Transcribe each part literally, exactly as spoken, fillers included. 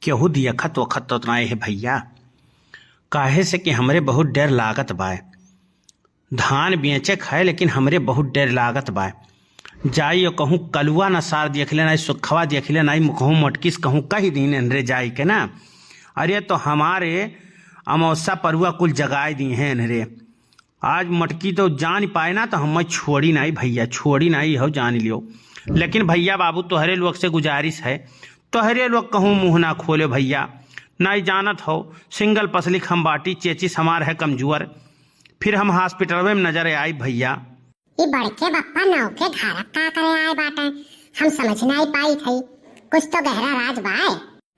केहू दियखत ओखत तो नाई है भइया, काहे से कि हमरे बहुत डर लागत बाय। धान बेचे खाए, लेकिन हमरे बहुत डर लागत बाय। जाई और कहूँ कलुआ ना सार देख ले, नाई सुखवा देख ले, नाई कहूँ मटकिस कहूँ कही दीन एनरे जाई के ना। अरे तो हमारे अमावस्या परुआ कुल जगाई दी हैं एनरे। आज मटकी तो जान पाए ना, तो हमें छोड़ी नाई भइया, छोड़ी नाई हो, जान लियो। लेकिन भइया बाबू, तोहरे लोग से गुजारिश है, तोहरे लोग कहूँ मुँह ना खोले भइया। नाई जानत हो, सिंगल पसलिक हम बाटी, चेचिस हमार है कमजोर, फिर हम हॉस्पिटल में नजर आई भइया। ई बड़के बप्पा नौके घर का करे आए बाटे, हम समझ नाई पाई थई, कुछ तो गहरा राज बाय।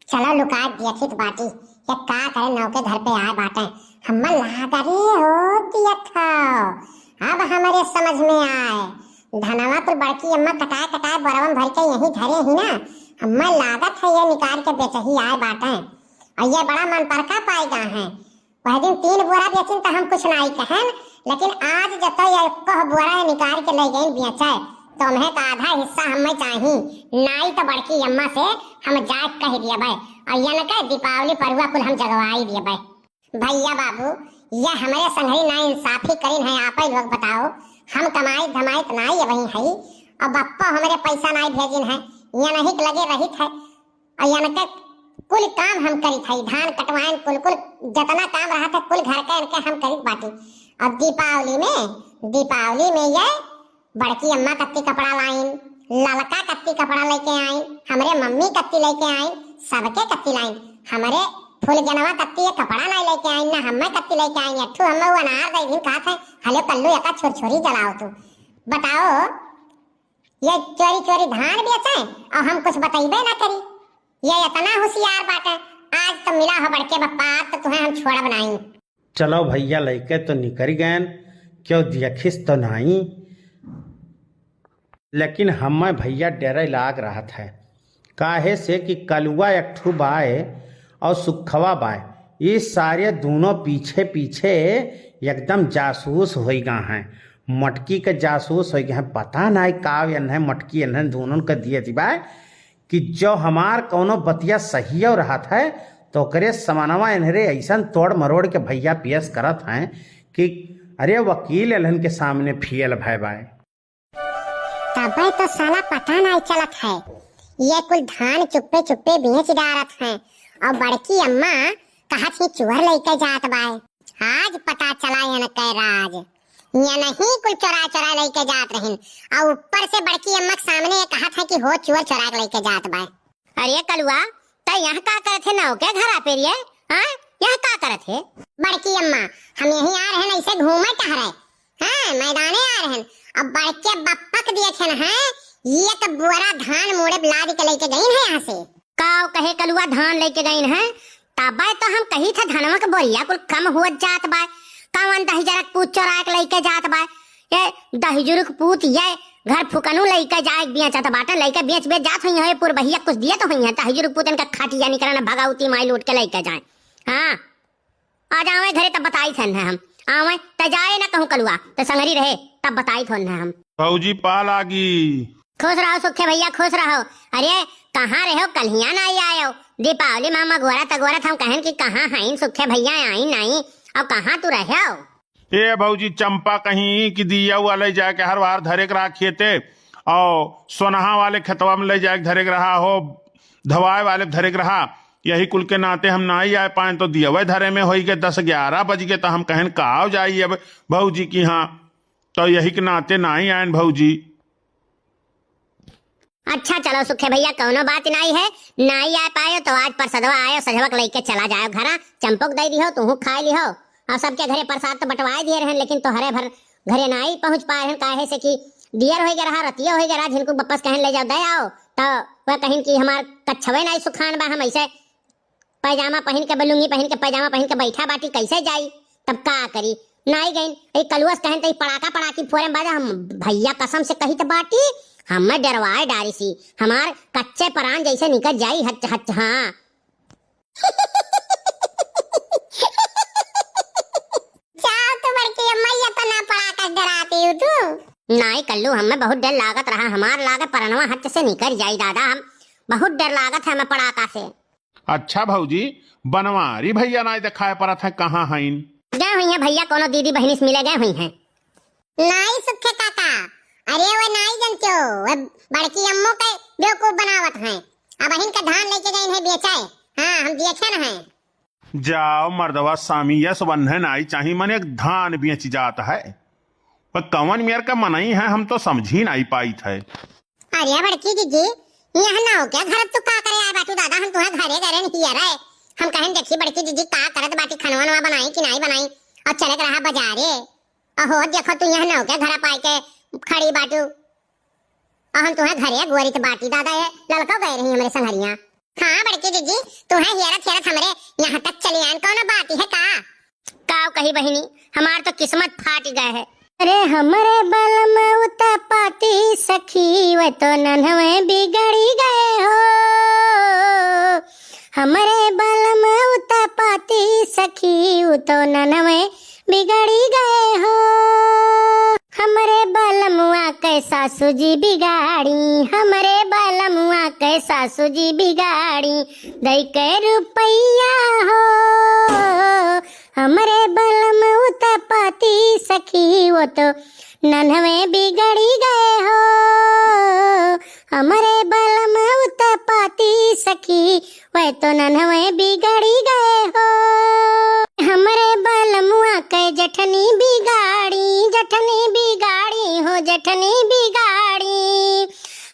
चलो लुकात दियखित बाटी, या का करे नौके घर पे आए बाटे। हम्मा लागरी हो दियत हो, अब हमरे समझ में आए। धनवा तो बड़की अम्मा कटाए कटाए बोरवन भर के यहीं धरे ही ना, हम्मा लागत है ये निकाल के बेचही आए बाटे। और ये बड़ा मन परका पाएगा है। वह दिन तीन बोरा बेचिन त हम कुछ नाई कहन, लेकिन आज जतो ये कह बोरा निकाल के ले गइन बेचे, तो हमें का आधा हिस्सा हमें चाही, नाई तो बड़की अम्मा से हम जाए कह दियबे, और यनके दीपावली परुआ कुल हम जगवाई दियबे। भइया बाबू, ये हमरे संगरी ना इंसाफी करिन है, आपे लोग बताओ, हम कमाई धमाई त नाई अबही हई, और बप्पा हमरे पैसा नाई भेजिन है, ये नहीं के लगे रहित है, और यनके कुल काम हम करित हई, धान कटवाइन, कुल, कुल जतना काम रहत है, कुल घर के इनके हम करित बाटी। अब दीपावली में, दीपावली में ये बड़की अम्मा कत्ती कपड़ा लाइन, ललका कत्ती कपड़ा लेके आइन, हमरे मम्मी कत्ती लेके आइन, सबके कत्ती लाइन। हमरे फुलगेनवा कत्ती ये कपड़ा नाई लेके आइन, ना हम्मे कत्ती लेके आइन। अट्ठू हम्मे वो अनार दे दिन कहत है, "हलो कल्लू, एका छोरछोरी जलाओ तू।" बताओ, ये चोरी चोरी धान बेचे और हम कुछ बतइबे ना करी। ये इतना होशियार बाटे, आज तो मिला हो बड़के बप्पा, आज तो तुहें हम छोड़ब नाई। चलो भइया, लइके तो निकरि गएन, केहू दियखिस तो नाई, लेकिन हम्मे भइया डरे लाग रहत है, काहे से कि कलुआ एक ठू बाय और सुखवा बाय, ये सारे दूनों पीछे पीछे एकदम जासूस होइ गा हैं, मटकी के जासूस होइ गा हैं। पता नाई का एन्हें मटकी एन्हें दूनों के दिए दिबाय कि जो हमार कौनो बतिया सहियो रहत है, तो ओकरे समानवा एन्हरे अइसन तोड़ मरोड़ के भइया पेश करत हैं कि अरे वकील एल्हन के सामने फेल भय बाय। तबे तो साला पता नाई चलत है, ये कुल धान चुप्पे चुप्पे बेच डारत हैं और बड़की अम्मा कहत ही चोर लइके जात बाय। आज पता चला एनके राज, ये नहीं कुल चोरा चोरा लइके जात रहिन, और ऊपर से बड़की अम्मा के सामने ये कहत है कि हो चोर चोरा के लइके जात बाय। अरे कलुआ, तै यहाँ का करत है नौके घरा पे रे? हाँ, यहाँ का करत है? बड़की अम्मा, हम यहीं आ रहे हैं, ऐसे घूमे टहरे। हाँ, मैदाने आ रहे हैं। अब बड़के बप्पक देखेन है, ये तो बोरा धान मोड़े लाद के लेके गई है यहाँ से। काव कहे कलुआ धान लेके गई है, तबे तो हम कही था धनवा के बोरिया कुल कम हुआ जात बाय। कौन दहिजरक पूत चोरा के लेके जात बाय? ये दहिजुरुक पूत ये घर फुकनू लइके जाए बेचत बाटे, लइके बेच बेच जात होइहैं, ये पुरबहिया कुछ दिए तो होइहैं, दहिजुरुक पूत इनका खटिया निकरन भगवती माई लूट के लइके जाए। हाँ, आ जावे घरे तब बताई थन है हम, आवे त जाए ना कहूँ कलुआ, त संगरी रहे तब बताई थन है हम। भौजी पा लागी। खुश रहो सुखे भइया, खुश रहो। अरे कहाँ रहो, कल्हिया नाई आयो, दीपावली मा मगोरत अगोरत हम कहन कि कहाँ हईन सुखे भइया, आई नाई, अब कहाँ तू रहो? ए भौजी, चंपा कहीं कि दिया हुआ ले जाके हर बार धरे के रहा खेते, और सोनहा वाले खेतवा में ले जाके धरे के रहा हो, धवाए वाले धरे के रहा। यही कुल के नाते हम नाई आए पाएन, तो दियवे धरे में होई के दस ग्यारह बज गए, तो हम कहन का जाई अब भौजी की हाँ, तो यही के नाते नाई आएन भौजी। अच्छा चलो सुखे भइया, कौनो बात नाई है, नाई आ पायो तो आज परसदवा आयो, सजवक लइके चला जायो घरा, चंपक दे दिहो, तुहू खाए लिहो, और सबके घरे प्रसाद तो बंटवाए दिए रहन, लेकिन तोहरे भर घरे नाई पहुँच पाए रहन, काहे से कि दियर होई गए रहा, रतिया होई गए रहा, झिनकू बप्पस कहन ले जाओ, दे आओ, तो वह कहिन कि हमार कच्छवे नाई सुखान बा, हम ऐसे पैजामा पहिन के, लुंगी पहिन के, पैजामा पहिन के बैठा बाटी, कैसे जाई? तब का करी? नाई गइन। ए कलुअस कहन त ई पड़ाका पड़ाकी फोरे में बाजा, हम भइया कसम से कहित बाटी, हमें डरवाए डारिसी, हमार कच्चे परान जैसे निकल जाई, हच हच। हाँ। जाओ तू बड़की अम्मा, ये तो ना पड़ाका डराती हो तू। नाई कल्लू, हमें बहुत डर लागत रहा, हमार लागे परनवा हच से निकल जाई दादा, हम बहुत डर लागत है हमें पड़ाका से। अच्छा भौजी, बनवारी भैया नाई देखाए परत हैं, कहाँ हइन? गए हुइहैं भैया, कौनो दीदी बहिनी से मिले गए हुइहैं। नाई सुखे काका, अरे वो नाई जनत्यो, वो बड़की अम्मो के बेवकूफ बनावत हैं। अबहिन का धान लेके गइन हैं बेचे। हाँ, हम देखेन हैं। जाओ मर्दवा, सामी यस बन्हे नाई चाही, मने धान बेच जात है। पर कवन मेर का मनई है, हम तो समझी नाई पाइत है। अरे बड़की दीदी, यहाँ नौके घर तू का करे आए बाटू दादा? हम तुहे घरे घरे नहीं रहे। हम कहेन देखी बड़की दीदी का करत बाटी, खनवा नवा बनाई कि नाई बनाई, और चलत रहा बजारे। अहो देखो तू यहाँ नौके घर पाई के खड़ी बाटू, और हम तुहे घरे गोरित बाटी दादा, ये ललको गए रही हमरे संघरिया। हाँ बड़की दीदी, तुहे हेरत हेरत हमरे यहाँ तक चली आएन, कौनो बात है का? काव कही बहिनी, हमार तो किस्मत फाट गए है। अरे हमरे बलम उतपाती सखी, वे तो नन्हवे बिगड़ी गए हो। हमरे बलम उतपाती सखी, उ तो नन्हवे बिगड़ी गए हो। हमरे बलमुआ के सासू जी बिगाड़ी, हमरे बलमुआ के सासू जी बिगाड़ी, दई के रुपया हो। हमरे बलम उतपाती सखी, वो तो नन्हवे बिगड़ी गए हो। हमरे बलम उतपाती सखी, वह तो नन्हवे बिगड़ी गए हो। हमरे बलमुआ के जठनी बिगाड़ी, जठनी बिगाड़ी हो, जठनी बिगाड़ी।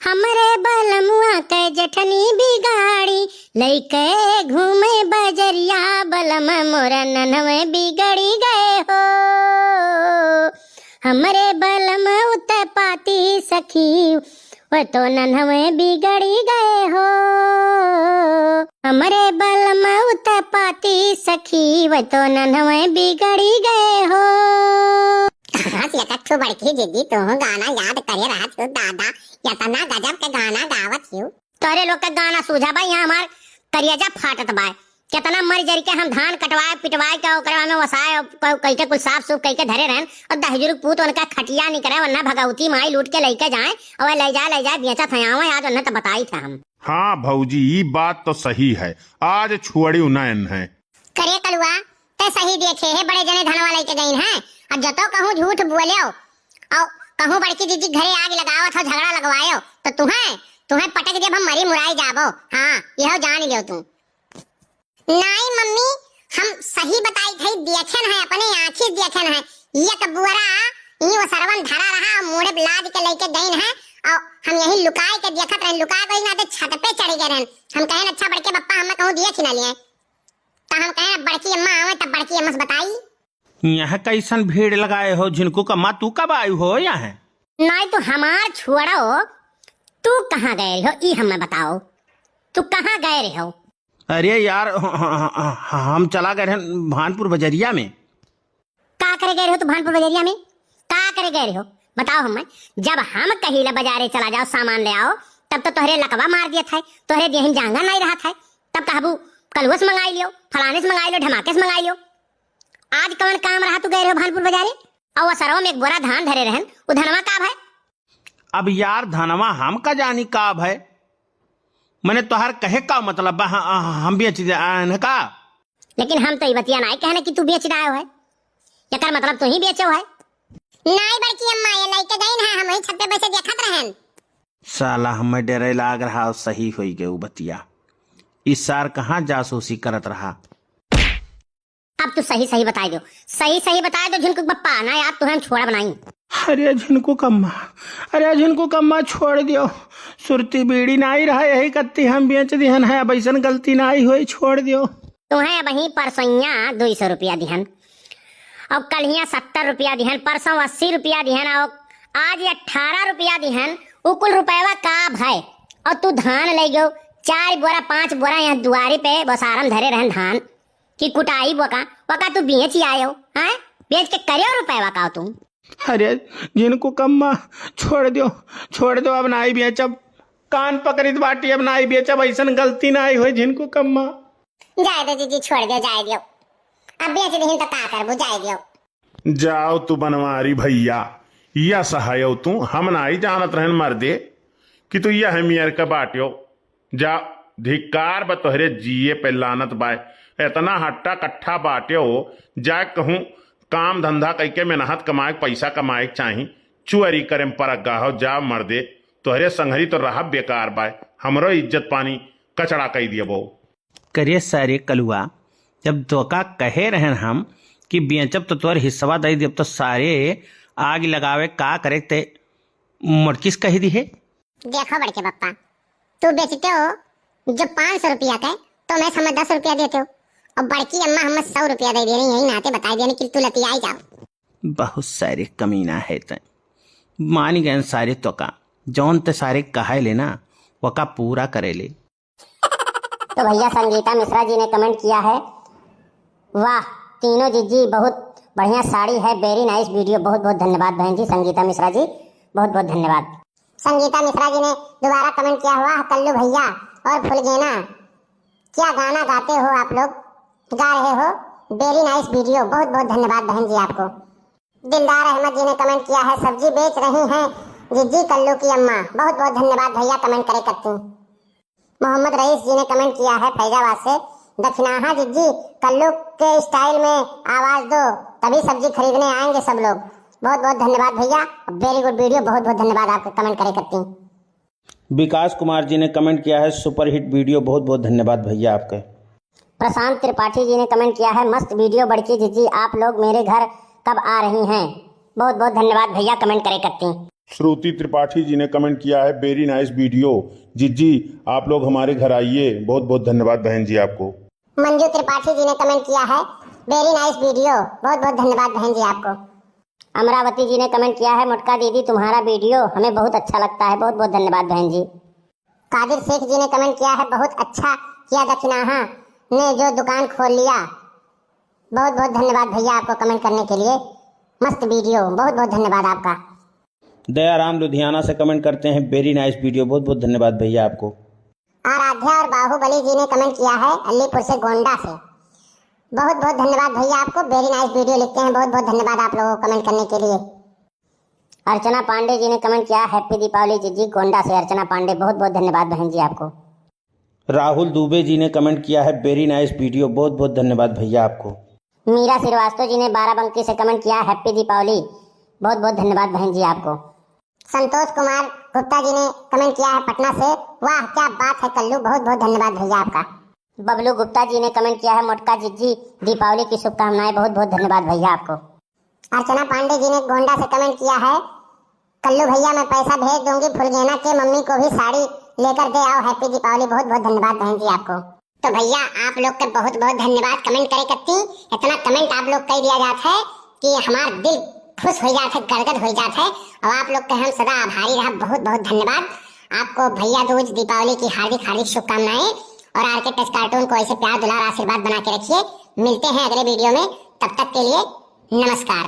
हमरे बलमुआ के जठनी बिगाड़ी, लइके घूमे बजरिया, बलम मोर नन्हवे बिगड़ी गए हो। हमरे बलम उतपाती सखी, वे तो नन्हवे बिगड़ी गए हो। हमरे बलम उतपाती सखी, वे तो नन्हवे बिगड़ी गए हो। हाँ, ये कट्ठू बड़की दीदी, तू गाना याद करे रहत हो दादा, इतना गजब के गाना गावत हो। तोरे लोग के गाना सूझा बा, यहाँ हमार करियाजा फाटत बा। केतना मर जर के हम धान कटवाए पिटवाए के ओकरे में वसाए, क-, कई के कुल साफ सूफ कई के धरे रहन, और दहिजरू के पूत उनका खटिया निकरे, वरना भगवती माई लूट के लइके जाए, और ले जाए, ले जाए, बेचत हैं, आवे, आज उन्हें तो बताई थे हम। हाँ भौजी, ई बात तो सही है, आज छुअड़ी उनयन है। करे कलुआ, ते सही देखे है, बड़े जने धनवा लइके गइन हैं, और जतो कहूँ झूठ बोल्यो, और कहूँ बड़की दीदी घरे आग लगावत हो, झगड़ा लगवायो, तो तुहें, तुहें पटक देब हम मरी मुराई जाबो। हाँ, यहो जान लियो तू। नाई मम्मी, हम सही बताई थई, देखेन है, अपने आँखी देखेन है। एक बोरा ई वो सरवन धरा रहा, और मुड़े लाद के लइके गइन है, और हम यही लुकाए के देखत रहन, लुका गई ना तो छत पे चढ़ गए रहन। हम कहेन अच्छा बड़के बप्पा हमें कहूँ देख ही ना लिए। तो हम कहे, "अब बड़की अम्मा आवे, तब बड़की अम्मा से बताई।" यहाँ कैसन भीड़ लगाए हो झिनकू कम्मा, तू कब आयु हो यहाँ? नाई, तू हमार छोड़ो, तू कहाँ गए रहो, ई हमें बताओ, तू कहाँ गए रहो? अरे यार, ह-, ह-, ह-, हम चला गए रहन भानपुर बजरिया में। का करे गए रहो तू भानपुर बजरिया में? का करे गए रहो? बताओ हमें। जब हम कहीला बजारे चला जाओ, सामान ले आओ, तब तो तोहरे लकवा मार दिया था, तोहरे देहिन जांगा नाई रहा था। तब कहबू, "कलुआ से मंगाई लियो, फलाने से मंगाई लियो, ढमाके से मंगाई लियो।" आज कवन काम रहा तू गए रहो भानपुर बजारे? और वो सरवा में एक बोरा धान धरे रहन, वो धनवा का भय? अब यार धनवा हम का जानी का भय? मने तोहार कहे का मतलब बा, ह-, ह-, हम बेच दे, आ, न का? लेकिन हम तो ई बतिया नाई कहने कि तू बेच डायो है। एकर मतलब तू ही बेचो है। नाई बड़की अम्मा, ये लइके गइन है, हम वही छत पे बैठे देखत रहन। साला हमें डरे लाग रहा और सही होई गए उ बतिया। ई सार कहाँ जासूसी करत रहा? अब तू सही सही बताई दो, सही सही बताई दो झिनकू बप्पा, ना यार तुहे हम छोड़ब नाई। अरे झिनकू कम्मा, अरे झिनकू कम्मा छोड़ दियो। सुरती बीड़ी नाई रहा, यही कत्ती हम बेच दिहन है, अब ऐसन गलती नाई होई, छोड़ दियो। तुहे अबहीं परसोइया दुई सौ रुपया दिहन, और कलिया सत्तर रुपया दिहन, परसों अस्सी रुपया दिहन, और आज अठारह रुपया दिहन। उ कुल रुपयवा का भय? और तू धान ले गयो, चार बोरा पाँच बोरा यहाँ दुआरी पे बसारम धरे रहन धान कि कुटाई बोका, वका तू बेच आयो, हैं? बेच के करियो रुपयवा का तू? अरे झिनकू कम्मा, छोड़ दियो, छोड़ दियो, अब नाई बेचब। कान पकड़ित बाटी, अब नाई बेचब, ऐसन गलती नाई होई झिनकू कम्मा। जाए दो जीजी, छोड़ दियो, जाए दियो। अब बेच दिहिन तो का करबू, जाए दियो। जाओ तू बनवारी भैया, यस हयो तू, हम नाई जानत रहन मर्दे कि तू यह मेर का बाट्यो। जा, धिक्कार बा तोहरे जिए पे लानत बाय। एतना हट्टा कट्ठा बाटे हो, जाए कहूँ काम धंधा कइके मेहनत कमाए, पैसा कमाए के चाही। चुअरी करे में परक गा हो, जा मर्दे, तोहरे संघरी तो रहब बेकार बाय, हमरो इज्जत पानी कचड़ा कई दियबो। करे सारे कलुआ, जब तोका कहे रहन हम कि बेचब तो तोर हिस्सवा दे देब, तो सारे आग लगावे का करे ते मोटकिस कह दी है। देखो बड़के पप्पा, तू बेचते हो जो पाँच सौ रुपया के, तो मैं हमें दस रुपया देते हो, और बड़की अम्मा हमें सौ रुपया दे देनी, यही नाते बताई देनी कि तू लतियाई जाओ। बहुत सारे कमीना है तै, मान गए सारे तोका, जौन ते सारे कहे ले ना, वका पूरा करे ले। तो भैया संगीता मिश्रा जी ने कमेंट किया है, वाह तीनों जीजी बहुत बढ़िया साड़ी है, very nice video। बहुत बहुत धन्यवाद बहन जी संगीता मिश्रा जी, बहुत बहुत धन्यवाद। संगीता मिश्रा जी ने दोबारा कमेंट किया, वाह कल्लू भैया और फुलगेना, क्या गाना गाते हो आप लोग, गा रहे हो, very nice video। बहुत बहुत धन्यवाद बहन जी आपको। दिलदार अहमद जी ने कमेंट किया है, सब्जी बेच रही हैं जिज्जी कल्लू की अम्मा। बहुत बहुत धन्यवाद भैया कमेंट करे करती। मोहम्मद रईस जी ने कमेंट किया है फैजाबाद से, दखिनाहा जिज्जी कल्लू के स्टाइल में आवाज दो, तभी सब्जी खरीदने आएंगे सब लोग। बहुत बहुत धन्यवाद भैया, very good video। बहुत बहुत धन्यवाद आपके कमेंट करे करती। विकास कुमार जी ने कमेंट किया है, सुपरहिट वीडियो। बहुत बहुत धन्यवाद भैया आपके। प्रशांत त्रिपाठी जी ने कमेंट किया है, मस्त वीडियो बड़की जिज्जी, आप लोग मेरे घर कब आ रही हैं? बहुत बहुत धन्यवाद भैया कमेंट करे करती। श्रुति त्रिपाठी जी ने कमेंट किया है, वेरी नाइस वीडियो जिज्जी, आप लोग हमारे घर आइए। बहुत बहुत धन्यवाद बहन जी आपको। मंजू त्रिपाठी जी ने कमेंट किया है, वेरी नाइस वीडियो। बहुत बहुत धन्यवाद बहन जी आपको। अमरावती जी ने कमेंट किया है, मोटका दीदी तुम्हारा वीडियो हमें बहुत अच्छा लगता है। बहुत बहुत धन्यवाद बहन जी। कादिर शेख जी ने कमेंट किया है, बहुत अच्छा किया दखिनाहा ने जो दुकान खोल लिया। बहुत बहुत धन्यवाद भैया आपको कमेंट करने के लिए। मस्त वीडियो, बहुत बहुत धन्यवाद आपका। दयाराम लुधियाना से कमेंट करते हैं, वेरी नाइस वीडियो। बहुत बहुत धन्यवाद भैया आपको। आराध्या और बाहुबली जी ने कमेंट किया है अलीपुर से, गोंडा से। बहुत बहुत धन्यवाद भैया आपको, वेरी नाइस वीडियो लिखते हैं। बहुत बहुत धन्यवाद आप लोगों को कमेंट करने के लिए। अर्चना पांडे जी ने कमेंट किया, हैप्पी दीपावली जिज्जी, गोंडा से अर्चना पांडे। बहुत बहुत धन्यवाद बहन जी आपको। राहुल दुबे जी ने कमेंट किया है, वेरी नाइस वीडियो। बहुत बहुत धन्यवाद भैया आपको। मीरा श्रीवास्तव जी ने बाराबंकी से कमेंट किया, हैप्पी दीपावली। बहुत बहुत धन्यवाद बहन जी आपको। संतोष कुमार गुप्ता जी ने कमेंट किया है पटना से, वाह क्या बात है कल्लू। बहुत बहुत धन्यवाद भैया आपका। बबलू गुप्ता जी ने कमेंट किया है, मोटका जिज्जी दीपावली की शुभकामनाएं। बहुत बहुत धन्यवाद भैया आपको। अर्चना पांडे जी ने गोंडा से कमेंट किया है, कल्लू भैया मैं पैसा भेज दूंगी, फुलगेना के मम्मी को भी साड़ी लेकर दे आओ, हैप्पी दीपावली। बहुत बहुत धन्यवाद बहन जी आपको। तो भैया आप लोग के बहुत बहुत धन्यवाद कमेंट करे कत्ती। इतना कमेंट आप लोग कह दिया जात है कि हमार दिल खुश हो जात है, गदगद हो जात है। और आप लोग के हम सदा आभारी रहा। बहुत बहुत धन्यवाद आपको। भैया दूज दीपावली की हार्दिक हार्दिक शुभकामनाएं और आरके टच कार्टून को ऐसे प्यार दुलार आशीर्वाद बना के रखिए। मिलते हैं अगले वीडियो में, तब तक के लिए नमस्कार।